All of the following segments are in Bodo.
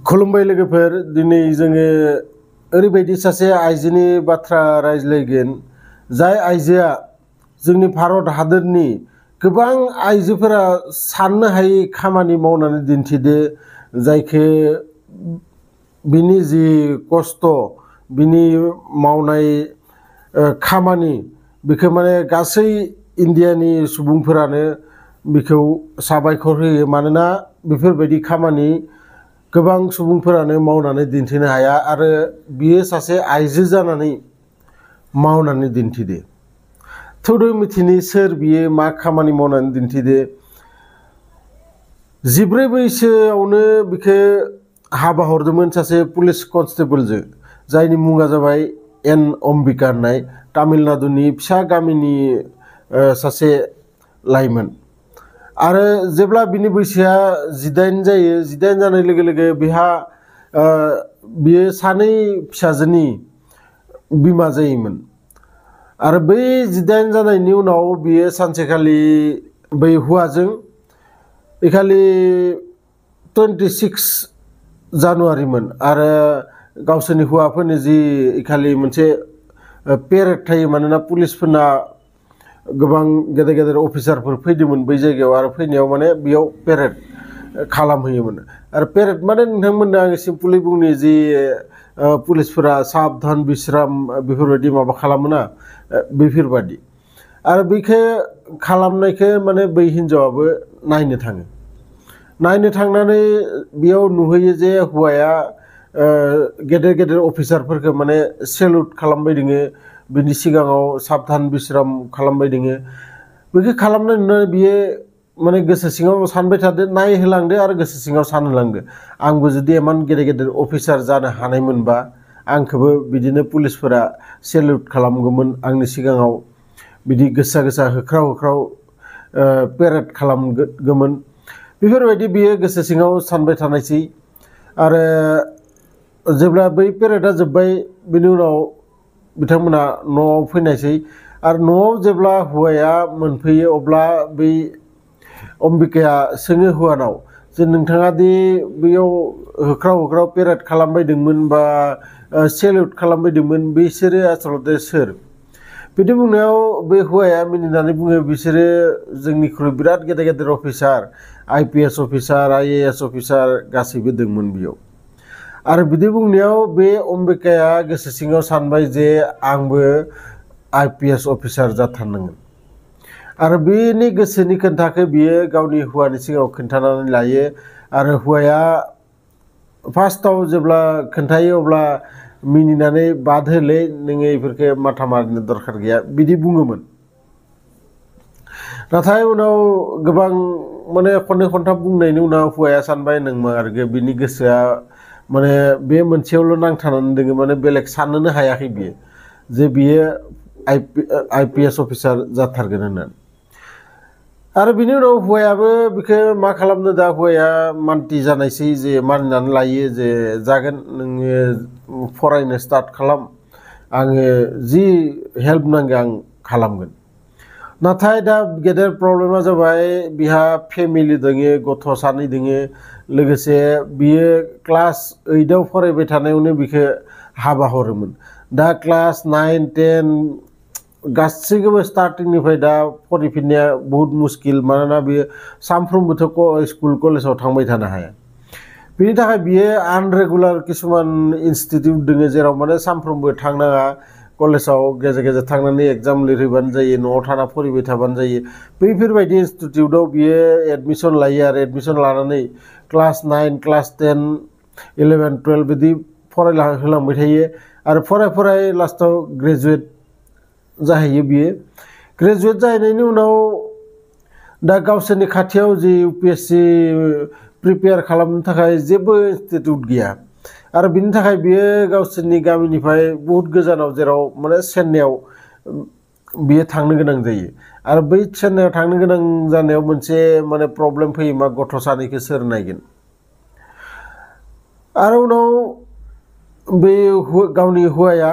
खुलुमबाय लोगोफोर दिनै जोङो ओरैबायदि सासे आइजोनि बाथ्रा रायज्लायगोन जाय आइजोआ जोंनि भारत हादरनि गोबां आइजोफोरा साननो हायै खामानि मावनानै दिन्थिदो जायखौ बिनि जि खस्थ बिनि मावनाय खामानि बेखौ माने गासै इन्डियानि सुबुंफोरानो बिखौ साबायखर होयो मानोना बेफोरबायदि खामानि गोबां सुबुंफोरानो मावनानै दिन्थिनो हाया आरो बियो सासे आइजो जानानै मावनानै दिन्थिदो थौदो मिथिनि सोर बियो मा खामानि मावनानै दिन्थिदो 14 बैसोआवनो बिखौ हाबा हरदोंमोन सासे पुलिस कनस्टेबलजों जायनि मुङा जाबाय एन अम्बिका होननाय तामिलनाडुनि फिसा गामिनि सासे लाइमोन आरो जेब्ला बिनि बैसोआ 18 जायो 18 जानाय लोगो लोगो बियो सानै फिसाजोनि बिमा जायोमोन आरो बै 18 जानायनि उनाव बियो सानसेखालि बै हौवाजों एखालि 26 जानुवारिमोन आरो गावसोरनि हौवाफोरनि जि एखालि मोनसे पेरेड थायो मानोना पुलिसफोरना गोबां गेदेर गेदेर अफिसारफोर फैदोंमोन बै जायगायाव आरो फैनायाव माने बेयाव पेरेड खालामहैयोमोन आरो पेरेड माने नोंथांमोननो आं सिम्पली बुंनि जि पुलिसफोरा साबधान बिश्राम बेफोरबायदि माबा खालामोना बेफोरबायदि आरो बेखौ खालामनायखौ माने बै हिनजावाबो नायनो थांनानै बेयाव नुहैयो जे हौवाया गेदेर गेदेर अफिसारफोरखौ माने सेलुट खालामबाय दोङो बिनि सिगाङाव साबधान बिश्राम खालामबाय दोङो बेखौ खालामनाय नुनानै बियो माने गोसो सिङाव सानबाय थादो नायहोलांदो आरो गोसो सिङाव सानहोलांदो आंबो जुदि इमान गेदेर गेदेर अफिसार जानो हानायमोनबा आंखौबो बिदिनो पुलिसफोरा सेलुट खालामगौमोन आंनि सिगाङाव बिदि गोसा गोसा होख्राव होख्राव पेरेड खालामगौमोन बेफोरबायदि बियो गोसो सिङाव सानबाय थानायसै आरो जेब्ला बै पेरेडा जोब्बाय बिनि उनाव बिथांमोना न'आव फैनायसै आरो न'आव जेब्ला हौवाया मोनफैयो अब्ला बै अम्बिकाया सोङो हौवानाव जे नोंथाङा दि बेयाव होख्राव होख्राव पेरेड खालामबायदोंमोन बा सेलुट खालामबायदोंमोन बिसोरो आसलते सोर बिदि बुंनायाव बे हौवाया मिनिनानै बुङो बिसोरो जोंनिख्रुइ बिराद गेदेर गेदेर officer IPS officer IAS officer गासैबो दंमोन बेयाव आरो बिदि बुंनायाव बे अम्बिकाया गोसो सिङाव सानबाय जे आंबो IPS अफिसार जाथारनांगोन आरो बेनि गोसोनि खोन्थाखौ बियो गावनि हौवानि सिगाङाव खोन्थानानै लायो आरो हौवाया फार्स्टआव जेब्ला खोन्थायो अब्ला मिनिनानै बाद होलै नोङो बेफोरखौ माथा मारिनो दरखार गैया बिदि बुङोमोन नाथाय उनाव गोबां माने खननै खनथाम बुंनायनि उनाव हौवाया सानबाय नोंमा आरो बिनि गोसोआ माने बे मोनसेयावल' नांथानानै दोङो माने बेलेग साननोनो हायाखै बियो जे बियो IPS अफिसार जाथारगोन होननानै आरो बिनि उनाव हौवायाबो बेखौ मा खालामनो दा हौवाया मान्थि जानायसै जे मानिनानै लायो जे जागोन नोङो फरायनो स्टार्ट खालाम आङो जि हेल्प नांगौ आं खालामगोन नाथाय दा गेदेर प्रब्लेमा जाबाय बिहा फेमिलि दोङो गथ' सानै दोङो लोगोसे बियो क्लास 8 आव फरायबाय थानायावनो बिखौ हाबा हरोमोन दा क्लास 9, 10 गासैखौबो स्टार्टिंनिफ्राय दा फरायफिननाया बहुत मुस्किल मानोना बियो सानफ्रोमबोथ' स्कुल कलेजाव थांबाय थानो हाया बिनि थाखाय बियो आनरेगुलार किसुमान इनस्टिटिउट दोङो जेराव माने सानफ्रोमबो थांनाङा कलेजाव गेजेर गेजेर थांनानै एग्जाम लिरहैबानो जायो न'आव थाना फरायबाय थाबानो जायो बैफोरबायदि इनस्टिटिउटआव बियो एडमिसन लायो आरो एडमिसन लानानै क्लास 9, क्लास 10, 11, 12 बिदि होलांबाय थायो आरो फराय लास्टआव ग्रेजुवेट जाहैयो बियो ग्रेजुवेट जाहैनायनि उनाव दा गावसोरनि खाथियाव जि UPSC प्रिपेयार खालामनो थाखाय जेबो इनस्टिटिउट गैया आरो बिनि थाखाय बियो गावसोरनि गामिनिफ्राय बहुत गोजानाव जेराव माने चेन्नाइआव बियो थांनो गोनां जायो आरो बै चेन्नाइआव थांनो गोनां जानायाव मोनसे माने प्रब्लेम फैयो मा गथ' सानैखौ सोर नायगोन आरो उनाव बे गावनि हौवाया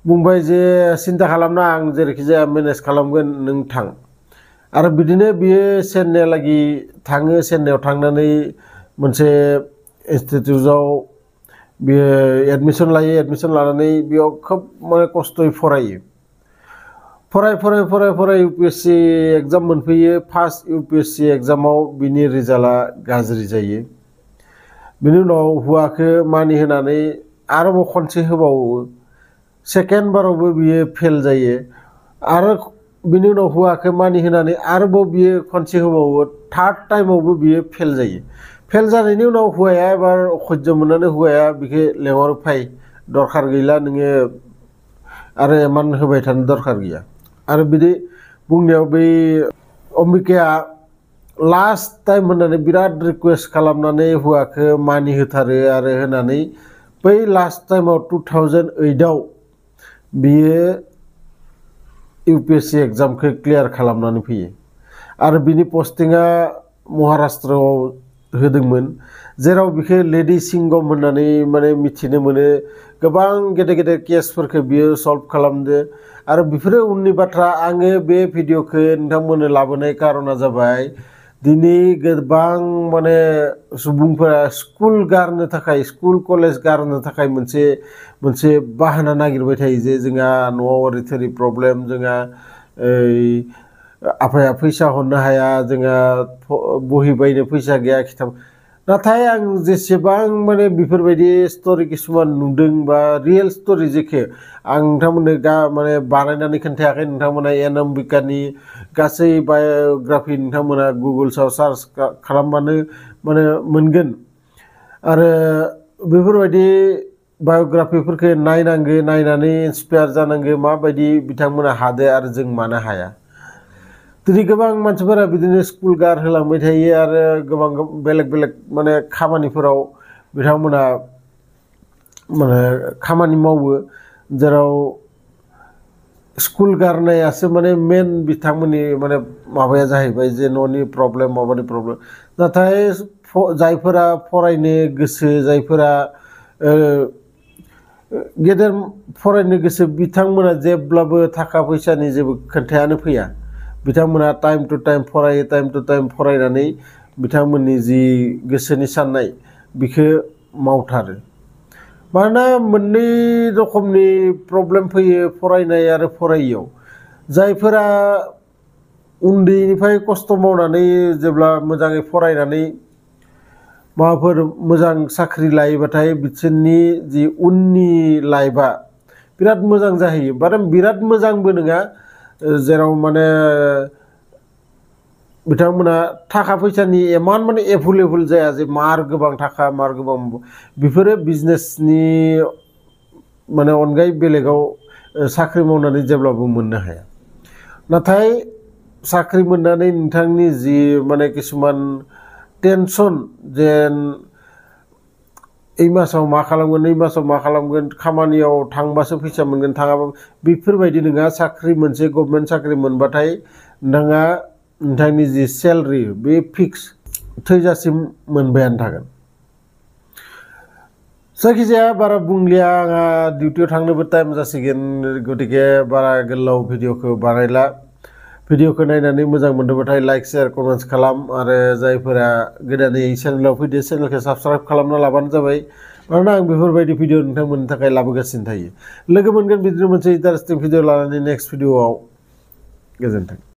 बुंबाय जे सिन्था खालामना आं जेरैखि जाया मेनेज खालामगोन नों थां आरो बिदिनो बियो चेन्नाइयालागि थाङो चेन्नाइआव थांनानै मोनसे इनस्टिटिउटआव बियो एडमिसन लायो एडमिसन लानानै बेयाव खोब माने खस्थ'यै फरायो फराय UPSC एग्जाम मोनफैयो फार्स्ट UPSC एग्जामाव बिनि रिजाल्टआ गाज्रि जायो बिनि उनाव हुवाखौ मानि होनानै आरोबाव खनसे होबावो सेकेन्ड बारावबो बियो फेल जायो आरो बिनि उनाव हुवाखौ मानि होनानै आरोबाव बियो खनसे होबावो थार्ड टाइमावबो बियो फेल जायो फेल जानायनि उनाव हुवाया एबार अखज्य मोननानै हुवाया बिखौ लेंहरो फै दरखार गैला नोङो आरो इमान होबाय थानो दरखार गैया आरो बिदि बुंनायाव बै अम्बिकाया लास्ट टाइम होननानै बिराद रिक्वेस्ट खालामनानै हुवाखौ मानि होथारो आरो होनानै बै लास्ट टाइमाव 2008आव बियो UPSC एग्जामखौ क्लियार खालामनानै फैयो आरो बिनि पस्टिंआ महाराष्ट्रआव होदोंमोन जेराव बिखौ लेडि सिंगम होननानै माने मिथिनो मोनो गोबां गेदेर गेदेर केसफोरखौ बियो सल्भ खालामदो आरो बेफोरो उननि बाथ्रा आङो बे भिडिअखौ नोंथांमोननो लाबोनाय कारना जाबाय दिनै गोबां माने सुबुंफोरा स्कुल गारनो थाखाय स्कुल कलेज गारनो थाखाय मोनसे बाहाना नागिरबाय थायो जे जोंहा न'आव ओरैथोरै प्रब्लेम जोंहा आफाया फैसा हरनो हाया जोंहा बहि बायनो फैसा गैया खिथाब नाथाय आं जेसेबां माने बेफोरबायदि स्टोरी किसुमान नुदों बा रियेल स्टोरी जेखौ आं नोंथांमोननो माने बानायनानै खोन्थायाखै नोंथांमोना एन अम्बिकानि गासै बाय'ग्राफि नोंथांमोना गुगोलआव सार्च खालामबानो माने मोनगोन आरो बेफोरबायदि बाय'ग्राफिफोरखौ नायनानै इन्सपायार जानांगौ माबायदि बिथांमोना हादो आरो जों मानो हाया दिनै गोबां मानसिफोरा बिदिनो स्कुल गारहोलांबाय थायो आरो गोबां बेलेग माने खामानिफोराव बिथांमोना माने खामानि मावो जेराव स्कुल गारनायासो माने मेन बिथांमोननि माने माबाया जाहैबाय जे न'नि प्रब्लेम माबानि प्रब्लेम नाथाय जायफोरा फरायनो गोसो जायफोरा गेदेर फरायनो गोसो बिथांमोना जेब्लाबो थाखा फैसानि जेबो खोथायानो फैया बिथांमोना टाइम टु टाइम फरायो टाइम टु टाइम फरायनानै बिथांमोननि जि गोसोनि साननाय बिखौ मावथारो मानोना मोननै रोखोमनि प्रब्लेम फैयो फरायनाय आरो फरायियाव जायफोरा उन्दैनिफ्राय खस्थ' मावनानै जेब्ला मोजाङै फरायनानै माबाफोर मोजां साख्रि लायोबाथाय बिसोरनि जि उननि लाइफआ बिराद मोजां जाहैयो बिराद मोजांबो नङा जेराव माने बिथांमोना थाखा फैसानि इमान माने एभेलेबल जाया जे मार गोबां थाखा मार गोबां बेफोरो बिजनेसनि माने अनगायै बेलेगाव साख्रि मावनानै जेब्लाबो मोननो हाया नाथाय साख्रि मोननानै नोंथांनि जि माने किसुमान टेनसन जेन এই मासाव मा खालामगोन नै मासाव मा खालामगोन खामानियाव थांबासो फैसा मोनगोन थाङाबा बेफोरबायदि नङा साख्रि मोनसे गभर्नमेन्ट साख्रि मोनबाथाय नोंहा नोंथांनि जि सेलारि बे फिक्स थैजासिम मोनबायानो थागोन जायखिजाया बारा बुंलिया आंहा डिउटियाव थांनोबो टाइम जासिगोन गतिके बारा गोलाव भिडिअखौ बानायला भिडिअखौ नायनानै मोजां मोनदोंबाथाय लाइक शेयार कमेन्ट्स खालाम आरो जायफोरा गोदानै चेनेलाव फैदो चेनेलखौ साबस्क्राइब खालामना लाबानो जाबाय मानोना आं बेफोरबायदि भिडिअ नोंथांमोननि थाखाय लाबोगासिनो थायो लोगो मोनगोन बिदिनो मोनसे इन्टारेस्टिं भिडिअ लानानै नेक्स्ट भिडिअआव गोजोन्थों